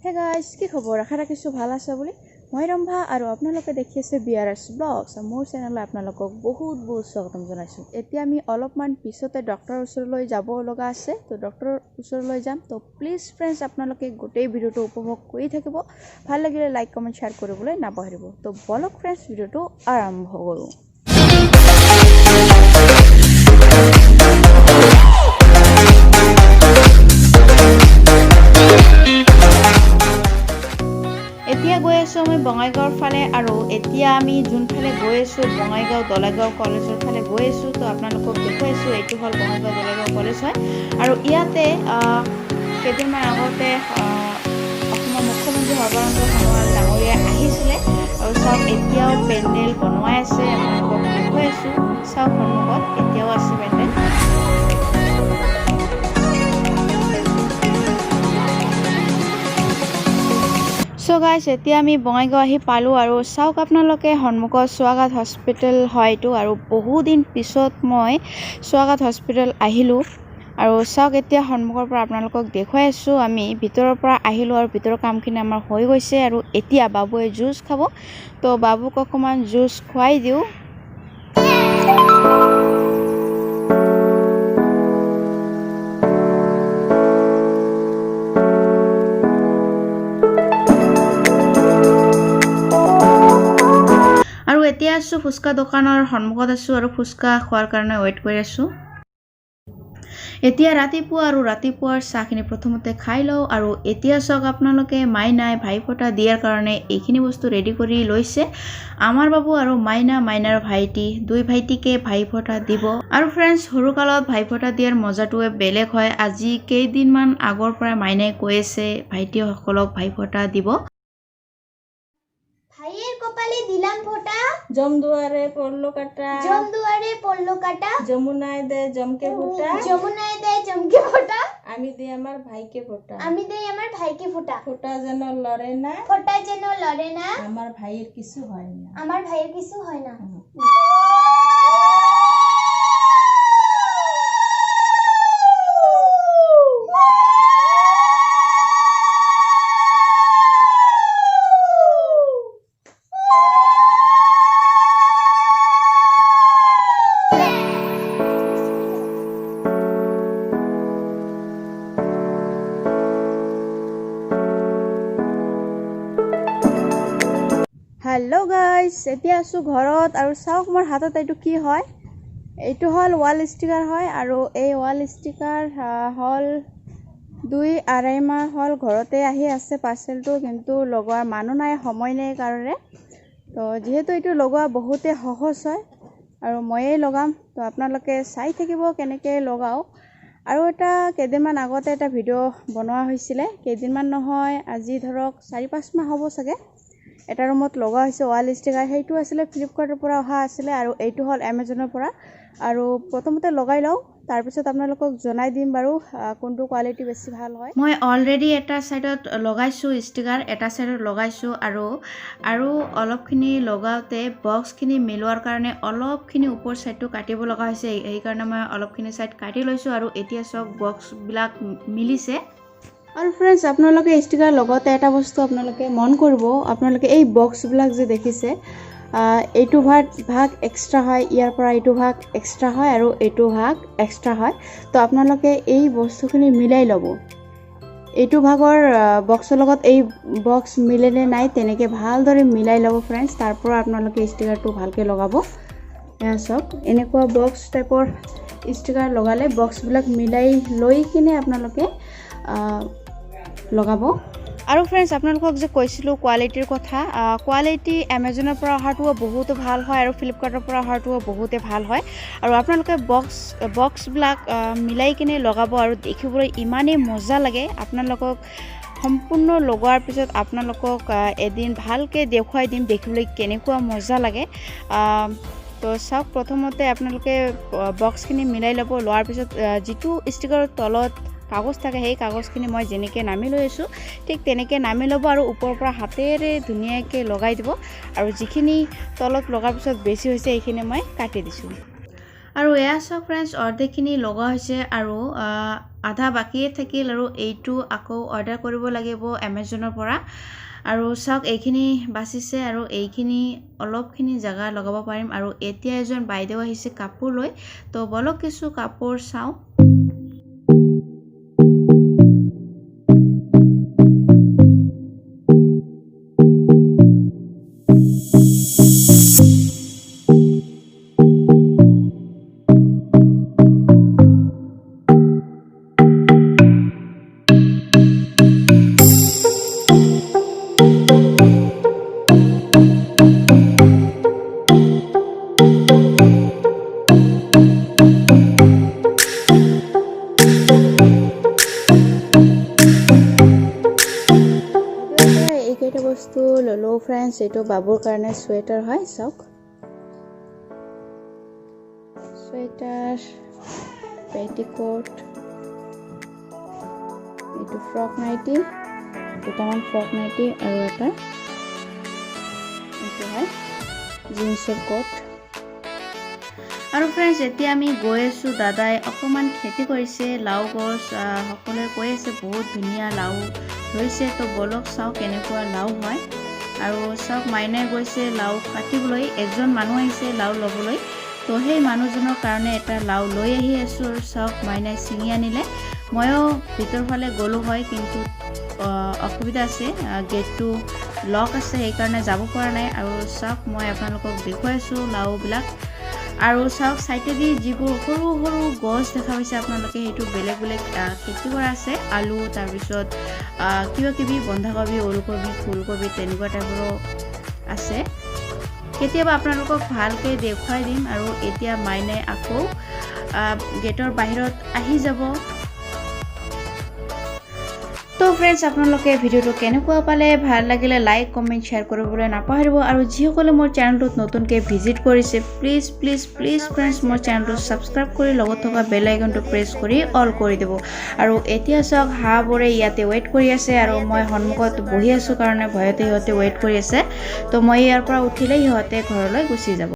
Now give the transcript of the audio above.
Hey guys, কি খবৰ? আশা ৰাখিছোঁ ভাল আছে বুলি। মই ৰম্ভা আৰু আপোনালোকে দেখি আছে বি আৰ এছ ব্লগছ। মোৰ চেনেললৈ আপোনালোকক বহুত বহুত স্বাগতম জনাইছোঁ। এতিয়া আমি অলপমান পিছতে ডক্টৰৰ ওচৰলৈ যাব লগা আছে, তো ডক্টৰৰ ওচৰলৈ যাম। তো প্লিজ ফ্ৰেণ্ডছ, আপোনালোকে গোটেই ভিডিঅ'টো উপভোগ কৰি থাকিব। ভাল লাগিলে লাইক, কমেণ্ট, শ্বেয়াৰ কৰিবলৈ নাপাহৰিব। তো বলক ফ্ৰেণ্ডছ, ভিডিঅ'টো আৰম্ভ কৰোঁ। এতিয়া গৈ আছোঁ আমি বঙাইগাঁৱৰ ফালে আৰু এতিয়া আমি যোনফালে গৈ আছোঁ, বঙাইগাঁও দলাইগাঁও কলেজৰ ফালে গৈ আছোঁ। তো আপোনালোকক দেখুৱাইছোঁ, এইটো হ'ল বঙাইগাঁও দলাইগাঁও কলেজ হয়। আৰু ইয়াতে কেইদিনমান আগতে অসমৰ মুখ্যমন্ত্ৰী সৰ্বানন্দ সোণোৱাল ডাঙৰীয়া আহিছিলে। আৰু চাওক, এতিয়াও পেণ্ডেল বনোৱাই আছে। আপোনালোকক দেখুৱাই আছোঁ, চাওক, সন্মুখত এতিয়াও আছে পেণ্ডেল। চ' গাইছ, এতিয়া আমি বঙাইগাঁও আহি পালোঁ আৰু চাওক আপোনালোকে, সন্মুখত স্বাগত হস্পিটেল হয় এইটো। আৰু বহুদিন পিছত মই স্বাগত হস্পিটেল আহিলোঁ। আৰু চাওক, এতিয়া সন্মুখৰ পৰা আপোনালোকক দেখুৱাই আছোঁ। আমি ভিতৰৰ পৰা আহিলোঁ আৰু ভিতৰৰ কামখিনি আমাৰ হৈ গৈছে। আৰু এতিয়া বাবুৱে জুচ খাব, তো বাবুক অকণমান জুচ খুৱাই দিওঁ। আৰু এতিয়া আছোঁ ফুচকা দোকানৰ সন্মুখত আছোঁ আৰু ফুচকা খোৱাৰ কাৰণে ৱেইট কৰি আছোঁ। এতিয়া ৰাতিপুৱা আৰু ৰাতিপুৱাৰ চাহখিনি প্ৰথমতে খাই লওঁ। আৰু এতিয়া চাওক আপোনালোকে, মাইনাই ভাইফোঁটা দিয়াৰ কাৰণে এইখিনি বস্তু ৰেডি কৰি লৈছে। আমাৰ বাবু আৰু মাইনা, মাইনাৰ ভাইটি, দুই ভাইটিকে ভাইফোঁটা দিব। আৰু ফ্ৰেণ্ডছ, সৰুকালত ভাইফোঁটা দিয়াৰ মজাটোৱে বেলেগ হয়। আজি কেইদিনমান আগৰ পৰা মাইনাই কৈ আছে ভাইটিসকলক ভাইফোঁটা দিব। ভাইয়ের কপালে দিলাম ফোঁটা, জমদুয়ারে পড়লো কাটা, জমদুয়ারে পড়লো কাটা, যমুনায় দেয় জমকে ফোঁটা, যমুনায় দেয় জমকে ফোঁটা, আমি দিই আমার ভাইকে ফোঁটা, আমি দেই আমার ভাইকে ফোঁটা, ফোঁটা যেন লড়ে না, ফোঁটা যেন লড়ে না, আমার ভাইয়ের কিছু হয় না, আমার ভাইয়ের কিছু হয় না। হেল্ল' গাইজ, এতিয়া আছোঁ ঘৰত। আৰু চাওক, মোৰ হাতত এইটো কি হয়? এইটো হ'ল ৱাল ষ্টিকাৰ হয়। আৰু এই ৱাল ষ্টিকাৰ হ'ল 2-2.5 মাহ হ'ল, ঘৰতে আহি আছে পাৰ্চেলটো, কিন্তু লগোৱাৰ মানুহ নাই, সময় নাই কাৰণে। তো যিহেতু এইটো লগোৱা বহুতেই সহজ হয় আৰু ময়েই লগাম, তো আপোনালোকে চাই থাকিব কেনেকৈ লগাওঁ। আৰু এটা কেইদিনমান আগতে এটা ভিডিঅ' বনোৱা হৈছিলে, কেইদিনমান নহয়, আজি ধৰক 4-5 মাহ হ'ব চাগে, এটা ৰুমত লগোৱা হৈছে ৱাল ষ্টিকাৰ। সেইটো আছিলে ফ্লিপকাৰ্টৰ পৰা অহা আছিলে আৰু এইটো হ'ল এমেজনৰ পৰা। আৰু প্ৰথমতে লগাই লওঁ, তাৰপিছত আপোনালোকক জনাই দিম বাৰু কোনটো কোৱালিটি বেছি ভাল হয়। মই অলৰেডি এটা ছাইডত লগাইছোঁ ষ্টিকাৰ, এটা ছাইডত লগাইছোঁ। আৰু অলপখিনি লগাওঁতে বক্সখিনি মিলোৱাৰ কাৰণে অলপখিনি ওপৰ ছাইডটো কাটিব লগা হৈছে। সেইকাৰণে মই অলপখিনি ছাইড কাটি লৈছোঁ। আৰু এতিয়া চাওক, বক্সবিলাক মিলিছে। আৰু ফ্ৰেণ্ডছ, আপোনালোকে ষ্টিকাৰ লগতে এটা বস্তু আপোনালোকে মন কৰিব। আপোনালোকে এই বক্সবিলাক যে দেখিছে, এইটো ভাগ এক্সট্ৰা হয় ইয়াৰ পৰা, এইটো ভাগ এক্সট্ৰা হয় আৰু এইটো ভাগ এক্সট্ৰা হয়। তো আপোনালোকে এই বস্তুখিনি মিলাই ল'ব। এইটো ভাগৰ বক্সৰ লগত এই বক্স মিলেনে নাই, তেনেকৈ ভালদৰে মিলাই ল'ব ফ্ৰেণ্ডছ। তাৰ পৰা আপোনালোকে ষ্টিকাৰটো ভালকৈ লগাব। এয়া চাওক, এনেকুৱা বক্স টাইপৰ ষ্টিকাৰ লগালে বক্সবিলাক মিলাই লৈ কিনে আপোনালোকে লগাব। আৰু ফ্ৰেণ্ডছ, আপোনালোকক যে কৈছিলোঁ কোৱালিটিৰ কথা, কোৱালিটি এমেজনৰ পৰা অহাটোও বহুত ভাল হয় আৰু ফ্লিপকাৰ্টৰ পৰা অহাটোও বহুতে ভাল হয়। আৰু আপোনালোকে বক্সবিলাক মিলাই কিনে লগাব আৰু দেখিবলৈ ইমানেই মজা লাগে। আপোনালোকক সম্পূৰ্ণ লগোৱাৰ পিছত আপোনালোকক এদিন ভালকৈ দেখুৱাই দিম দেখিবলৈ কেনেকুৱা মজা লাগে। তো চাওক, প্ৰথমতে আপোনালোকে বক্সখিনি মিলাই ল'ব। লোৱাৰ পিছত যিটো ষ্টিকাৰৰ তলত কাগজ থাকে, সেই কাগজখিনি মই যেনেকৈ নামি লৈ আছোঁ, ঠিক তেনেকৈ নামি ল'ব আৰু ওপৰৰ পৰা হাতেৰে ধুনীয়াকৈ লগাই দিব। আৰু যিখিনি তলত লগাৰ পিছত বেছি হৈছে, সেইখিনি মই কাটি দিছোঁ। আৰু এয়া চাওক ফ্ৰেণ্ডছ, অৰ্ধেকখিনি লগোৱা হৈছে আৰু আধা বাকীয়ে থাকিল আৰু এইটো আকৌ অৰ্ডাৰ কৰিব লাগিব এমেজনৰ পৰা। আৰু চাওক, এইখিনি বাচিছে আৰু এইখিনি অলপখিনি জেগা লগাব পাৰিম। আৰু এতিয়া এজন বাইদেউ আহিছে কাপোৰ লৈ, তো বলক কিছু কাপোৰ চাওঁ। এইকেইটা বস্তু ল'লোঁ ফ্ৰেণ্ডছ। এইটো বাবুৰ কাৰণে চুৱেটাৰ হয়, চাওক, চুৱেটাৰ, পেটিকোট, এইটো ফ্ৰক নাইটি, দুটামান ফ্ৰক নাইটি আৰু এটা এইটো হয় জিন্সৰ কোট। আৰু ফ্ৰেণ্ডছ, এতিয়া আমি গৈ আছোঁ। দাদাই অকণমান খেতি কৰিছে লাও গছ। সকলোৱে কৈ আছে বহুত ধুনীয়া লাও ধৰিছে, তো বলক চাওঁ কেনেকুৱা লাও হয়। আৰু চাওক, মাইনাই গৈছে লাও কাটিবলৈ। এজন মানুহ আহিছে লাও ল'বলৈ, তো সেই মানুহজনৰ কাৰণে এটা লাও লৈ আহি আছোঁ। আৰু চাওক, মাইনাই ছিঙি আনিলে। ময়ো ভিতৰ ফালে গ'লোঁ হয়, কিন্তু অসুবিধা আছে, গেটটো লক আছে, সেইকাৰণে যাব পৰা নাই। আৰু চাওক, মই আপোনালোকক দেখুৱাই আছোঁ লাওবিলাক। আৰু চাওক, চাইডেদি যিবোৰ সৰু সৰু গছ দেখা পাইছে আপোনালোকে, সেইটো বেলেগ বেলেগ খেতি কৰা আছে, আলু, তাৰপিছত কিবা কিবি বন্ধাকবি, ওলকবি, ফুলকবি, তেনেকুৱা টাইপৰো আছে। কেতিয়াবা আপোনালোকক ভালকৈ দেখুৱাই দিম। আৰু এতিয়া মাইনাই আকৌ গেটৰ বাহিৰত আহি যাব। তো ফ্ৰেণ্ডছ, আপোনালোকে ভিডিঅ'টো কেনেকুৱা পালে? ভাল লাগিলে লাইক, কমেণ্ট, শ্বেয়াৰ কৰিবলৈ নাপাহৰিব। আৰু যিসকলে মোৰ চেনেলটোত নতুনকৈ ভিজিট কৰিছে, প্লিজ প্লিজ প্লিজ ফ্ৰেণ্ডছ, মোৰ চেনেলটো ছাবস্ক্ৰাইব কৰি লগত থকা বেল আইকনটো প্ৰেছ কৰি অল কৰি দিব। আৰু এতিয়া চাওক, হাঁহবোৰে ইয়াতে ৱেইট কৰি আছে আৰু মই সন্মুখত বহি আছোঁ কাৰণে ভয়তে সিহঁতে ৱেইট কৰি আছে। তো মই ইয়াৰ পৰা উঠিলে সিহঁতে ঘৰলৈ গুচি যাব।